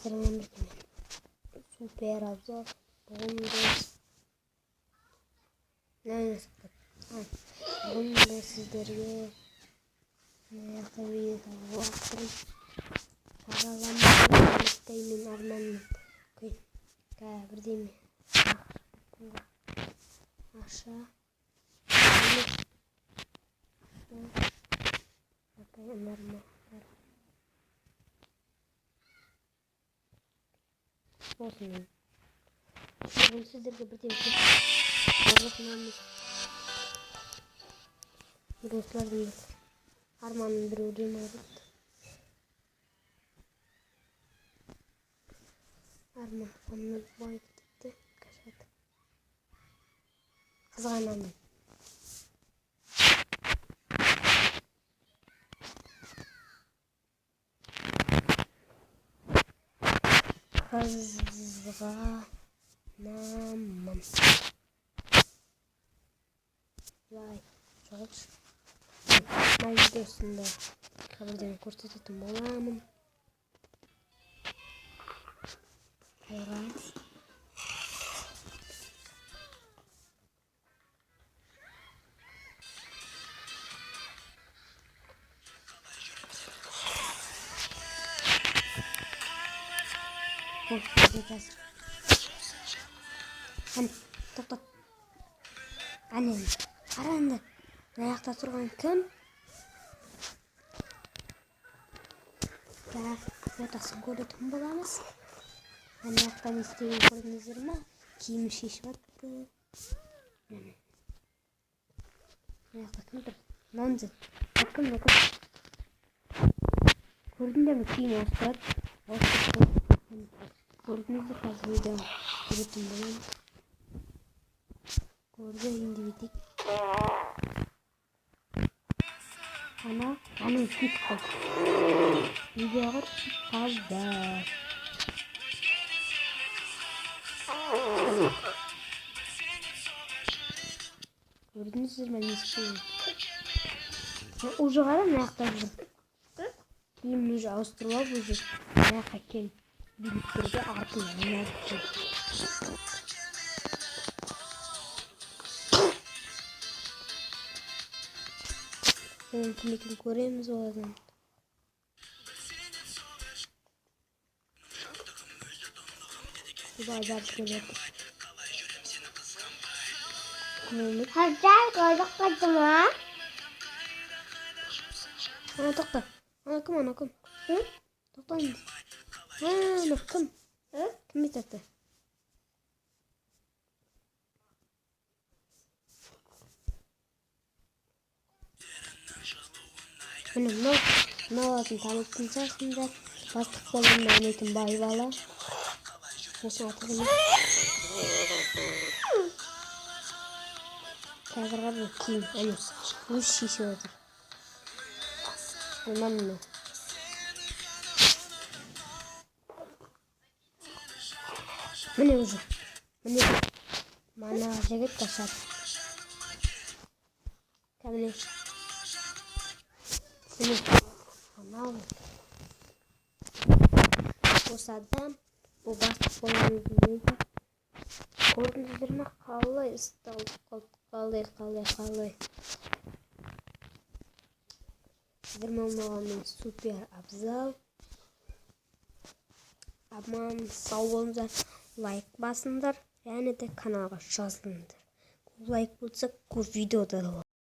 Сіздермен бірге мен, Супер Абзал. Бүгін біз не бүгін біз сіздерге мына жақта видео жараланбай арманмын бірдеме ақша норма болсын. Бүгін сіздерге бірдеңе осылардың арманын біреу демалып арман байып кетті. Қызғанамын. Қызғанамын. Лайк жоғалшы. Мына видеосында бірдеңе көрсететін боламын. Раз. Қазір. Әне, тоқтат. Әне, қара енді. Мына жақта тұрған кім? Так, фотосын көретін боламыз. Ана жақта не істегенін көрдіңіздер ма? Киімін шешіп атты. Міне. Мына жақта кім тұр? Нонзет. Кім, кім? Көрдіңдер ме? Киім ауыстырады. Ауыстырып көрдіңіздер, қазір видео көретін боламыз. Көрді енді, бүйтейік. Ана, ана кетіп қалды. Видеоға түсіп қалды. Көрдіңіздер ме, не істеген? Уже қара, мына жақта жүр. Киімін уже ауыстырып алып, уже мына жаққа келіп билеп тұр да, артын айналып жүр. Оның кім екенін көреміз ол адам. Базар келеді. Хазар көріп қалды ма? Ана, тоқта. Ана кім, ана кім? Тоқтаңыз. Ана кім? Кім айтады? Міне, мынау мынау атын танитын шығарсыңдар. Бастық болғанын ойнайтын бай бала. Осының аты кім? Қазір қара, киім, әне, өзі шешіп отыр. Мына мынау. Міне уже. Міне. Мана жігіт қашады. Міне. Міне. Анау. Осы адам бұл бастық болған дейді. Көрдіңіздер ме, қалай ұсталып қалды? Қалай, қалай, қалай? Сіздермен болған мен, Супер Абзал. Аман сау болыңыздар. Лайк басыңдар және де каналға жазылыңдар. Көп лайк болса, көп видео да.